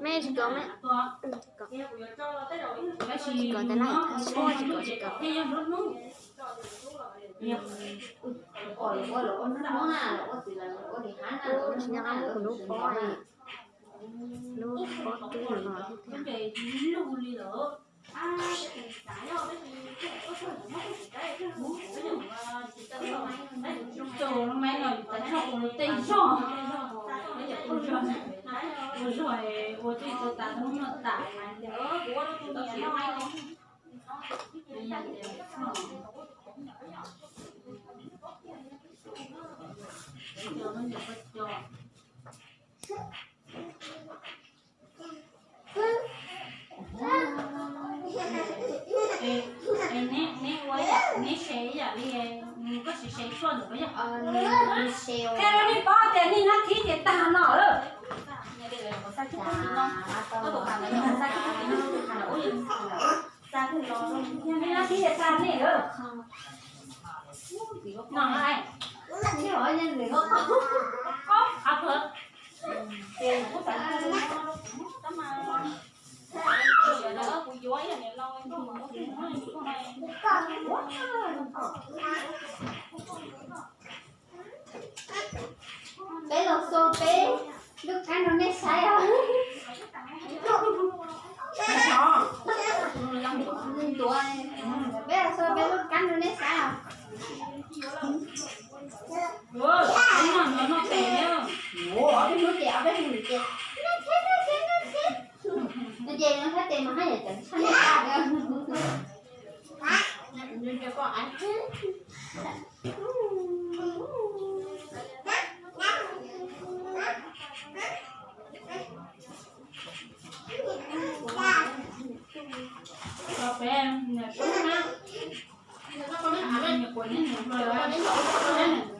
Mej tsis kov mej, tsis kov tes laj, tsis kov tsis kov tsis kov. Tsis nyob qab muab kuv lub pob, lub pob twb no thiab. Tus maiv no yus tas zog ua tej zog, ua zog, ua zog ua twb tau tas hnub no tas hais tias kuv ua rau tus niam no. Neb ua yam, neb se ib yam li, koj sim se tshuaj ntawm koj yog. Qhia rau nej paub tias nej nab thib ces tag no lawm. Nej nab thib ces tag nej lawm. No, qhov Peb los xo peb lub kab rau nej saib os. Peb los xo peb lub kab rau nej saib os. Ob peb hnub ces, ob peb hnub ces, no ces no sab tes mas haj yam cov tshaj nej tag.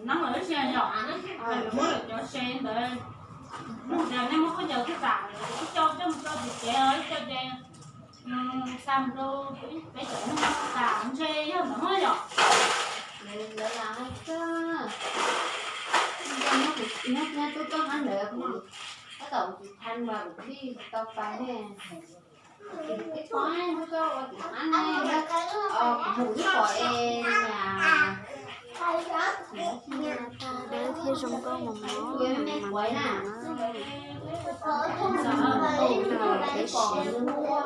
Nab lawv ib txhia yom, lawv muab lawv cov se ntawd, nej muab khaub ncaws txaj tas, ib co coj mus tso tim tsev, ib co ces xa mus rau peb cov neeg tas ntshe yog ntawd yom. Lawv lam hais koj, nyob tub koj hab ntawd, tab tom tsis than mas kuv tij tau pais ne. Ib pob tub koj ua tim hab ne, kuv mus ib pom es niam Dawb thiab zoo nkauj mos mos me me quav na. Peb siv,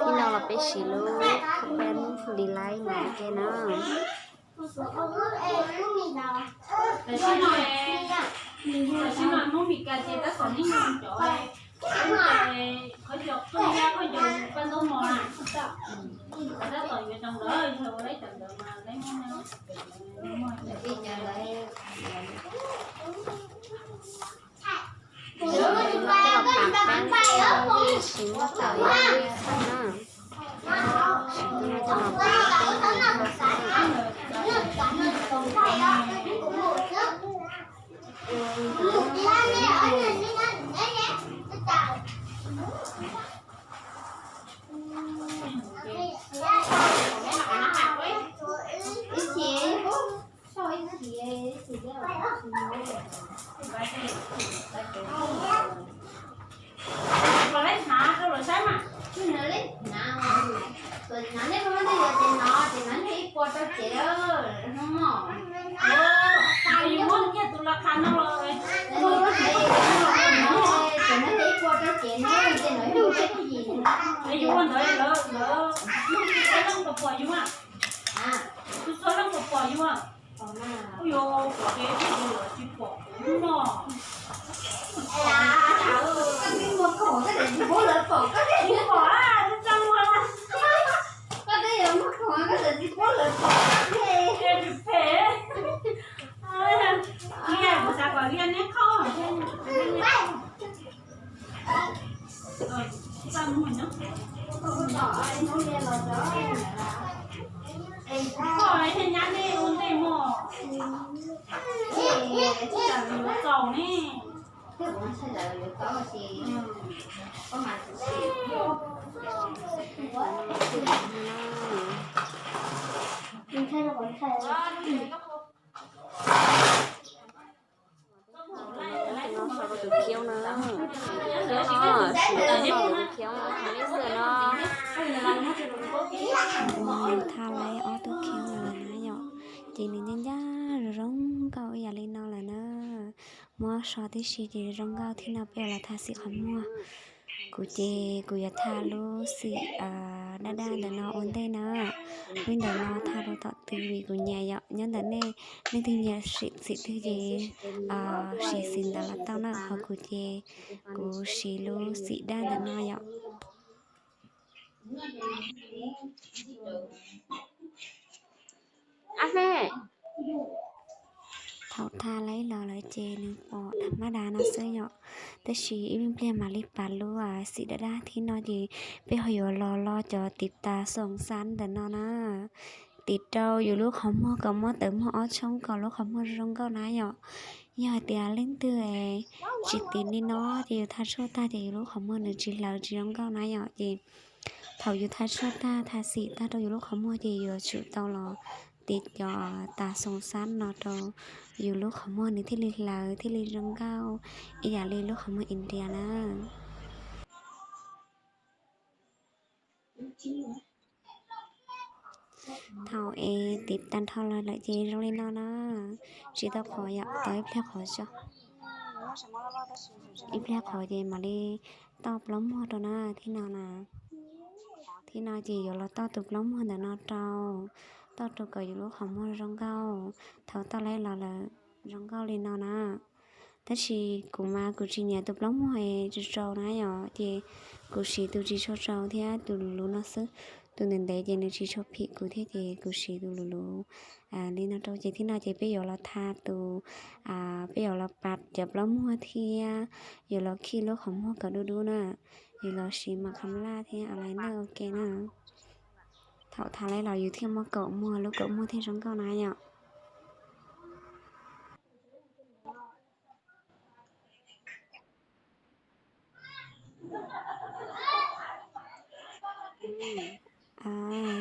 tib no los peb siv lub khab peb delay no ke na. Tam sim no, tam sim no Hmoob Mes Kas ces tab tom nib nyoog cov qhov yog qwj yab qhov yog paj ntaub mos na. Tab tom yuav cov ntawd yog ua lawv cov ntawd mas lawv muag. Siv muaj tawm ib txhab na. Siv tib no coj los pab peb ib txhab xwb. Ib chim, sau ib chim, ib chim. Puas laib hnav rau lawv saib mas? Tsis hnav li, hnav, hnav nej muab tej yog ces no ces hnav ib puas rau cev lawm no mog. Yus muab kiag tus las khas no los, ces no ib puas rau cev no ces no yus ua ntawd lawv, lawv, tus txhua leej puas pom yus a? Tus txhua leej puas pom yus a? Ua yog pom ces tsis pom kuv no. Koj tsis muaj khoom koj tseem tsis pub lawv pom koj thiab. Tsis pom a, tsis tau ua. Koj twb yuav muaj khoom koj tseem tsis pub lawv pom koj thiab. Liaj, kuv xav kom Liaj neb qhauj. Koj thiaj nyab nej ua ntej mog. Txaus ne. Tus khiv no, khiv no, sim tau no tus khiv no, thav lib xwb no. Thav lib ob tug khiv no lawm na yom. Ces nws ncaj ncaj zoo zoo nkauj ib yam li no lawm na. Muab so tib si ces zoo nkauj thiab no peb yuav los thav xim qhov muag. Kuv ces kuv yuav thav lub xim daj daj ntawm no ua ntej na. Lub ntawm no thav rau tom twg vim kuv nyiam yom. Nyob ntawm nej, leej twg nyiam xim twg ces siv xim ntawd los tau na. Ho kuv ces kuv siv lub xim daj ntawm no yom. Thaum thav lib los lawm ces nws pom dam mab dam no xwb yom. Tab sis ib pliag mam li pas lub xim daj daj thiab no ces peb ho yuav los lo cov tiv tas xoom xab ntawm no na. Tiv rau yus lub qhov muag kom muab tawm muag ob tshoob kom lub qhov muag zoo nkauj na yom. Yog hais tias leej twg tsis tiv li no ces yus thav tshuaj tag ces yus lub qhov muag nws tsis hlawv tsis zoo nkauj na yom. Ces thaum yus thav tshuaj tag thav xim tag rau yus lub qhov muag ces yuav tsum tau los tiv cov tas xoom xab no rau yus lub qhov muag nws thiaj li hlawv thiaj li zoo nkauj ib yam li lub qhov muag India na. Thaum es tiv tag nrho los lawm ces zoo li no na. Tsis tau qhov yom, tos ib pliag qhov tso. Ib pliag qhov ces mam li toj plaub muag rau na, thiab no na. Thiab no ces yuav los toj tus plaub muag ntawm no rau, toj rau kom yus lub qhov muag zoo nkauj. Thaum toj lib los lawm zoo nkauj li no na. Tab sis kuv mas kuv tsis nyiam tus plaub muag es tsaus tsaus na yom, ces kuv siv tus tsis tshua tsaus thiab tus luv luv no xwb. Tus ntev ntev ces nws tsis tshua phim kuv thiab ces kuv siv tus luv luv li no rau. Ces thiab no ces peb yuav los tha tus, peb yuav los pas cov plaub muag thiab yuav los khij lub qhov muag kom dub dub na. Yuav los siv mas qham laj thiab a lais na ua ke na. Thaum tha lib los yus thiaj muaj kaum muag, lub kaum muag thiaj zoo nkauj na yom. Thaum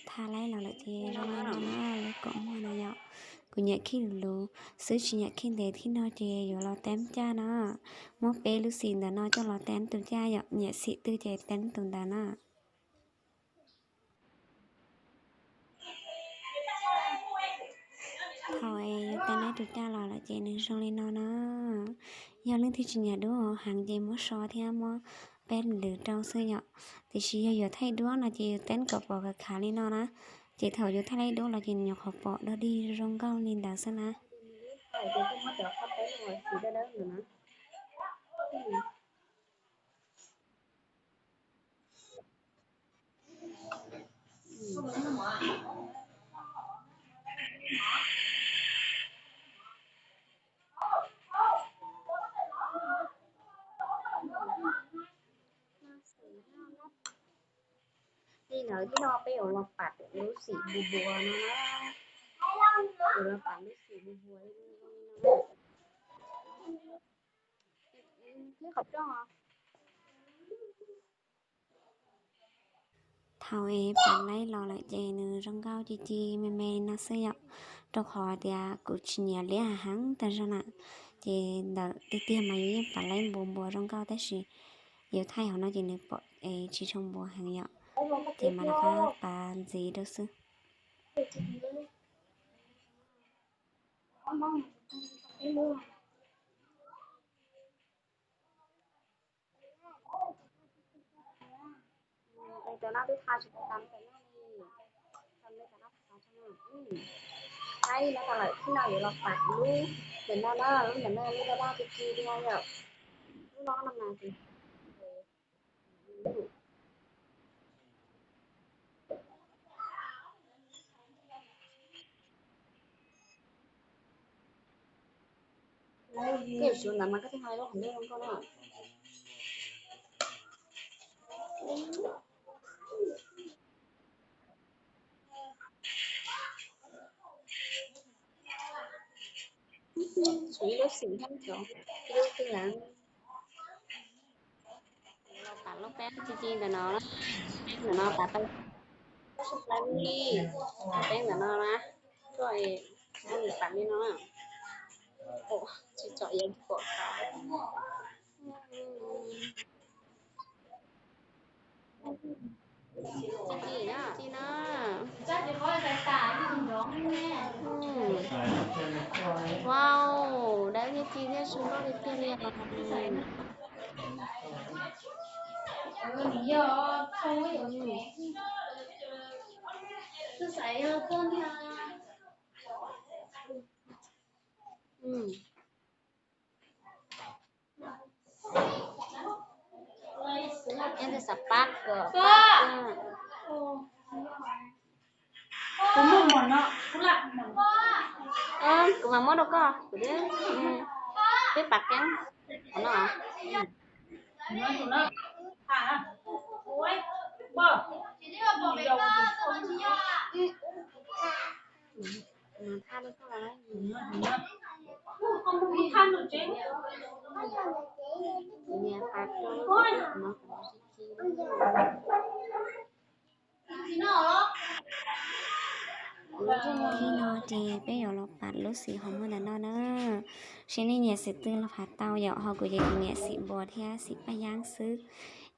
tha lib los lawm ces zoo li no na, lub kaum muag na yom. Kuv nyiam khij luv luv xwb tsis nyiam khij ntev thiab no ces yuav los teeb caj na. Muab peb lub xim ntawm no coj los teeb tus caj yom, nyiam xim twg ces teeb tus ntawd na. Thaum es yuav teeb tus caj los lawm ces nws zoo li no na. Yog leej twg tsis nyiam dub heev ces muab so thiab muab peb lwm rau xwb yom. Tiam sis yog yuav thaij duab no ces yuav teeb kom pom khav khav li no na. Ces thaum yuav thaij lib duab los ces nws nyuam qhuav pom dog dig zoo nkauj li ntawd xwb na. Li ntawd thiab no peb yuav los pam lub xim npus npuas no na. Yuav los pam lub xim npus npuas li no. Qhov rooj. Thaum es pam laib los lawm ces nws zoo nkauj ci ci me me no xwb yom, rau qhov tias kuv tsis nyiam liab heev tag zog na. Ces ntawm tiag tiag mas yus yeej pam laib npuas npuas zoo nkauj tab sis yus thaij hauv no ces nws pom es tsis tshua npuas heev yom, ces mas rov qab pam ntxiv rau xwb. Lawm, lub ntawm no na, lub ntawm no lub daj daj ci ci li no yom. Lub no no mas Koj yuav siv ntawd mas koj thiaj hais lub qhov ncauj zoo nkauj na. Siv ib lub xim thiab cov ib lub twg lawm. Los pam lub peb ci ci ntawm no, peb ntawm no pam tau, peb ntawm no na, koj muab nws pam li no. Tsis tsom iav tsis pom qab. Ci na. Wow, dawb thiab ci thiab zoo nkauj tiag tiag li os. Ntawd xav pab kawm. Kuv mam muab rau koj, kuv twb pab keeb qhov no. Ib no ces peb yuav los pab lub xim hauv muag ntawm no na. Seb nej nyiam xim twg los pab tau, yog ho kuv ces kuv nyiam xim npua thiab xim paj yeeb xwb.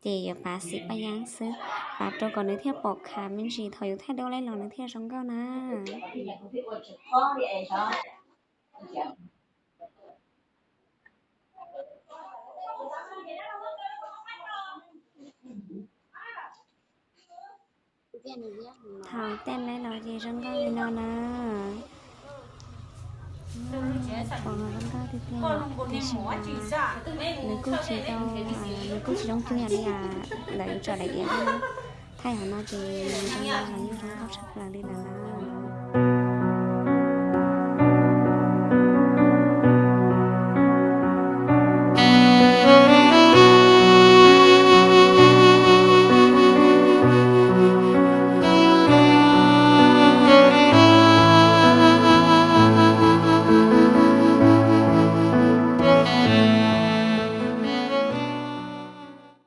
Ces yuav pab xim paj yeeb xwb, pab rau kom nws thiaj pom khav me ntsis, thaum yus thaij duab los nws thiaj zoo nkauj na. Thaum tej laib los ces zoo nkauj li no na. Zoo nkauj tiag tiag, tiam sis mas nws kuj tsis tau, nws kuj tsis zoo cuag yam li lawv yuav tso daim iav na. Thaij hauv no ces nws zoo nkauj los yeej zoo nkauj tshaj plaws li lawm na.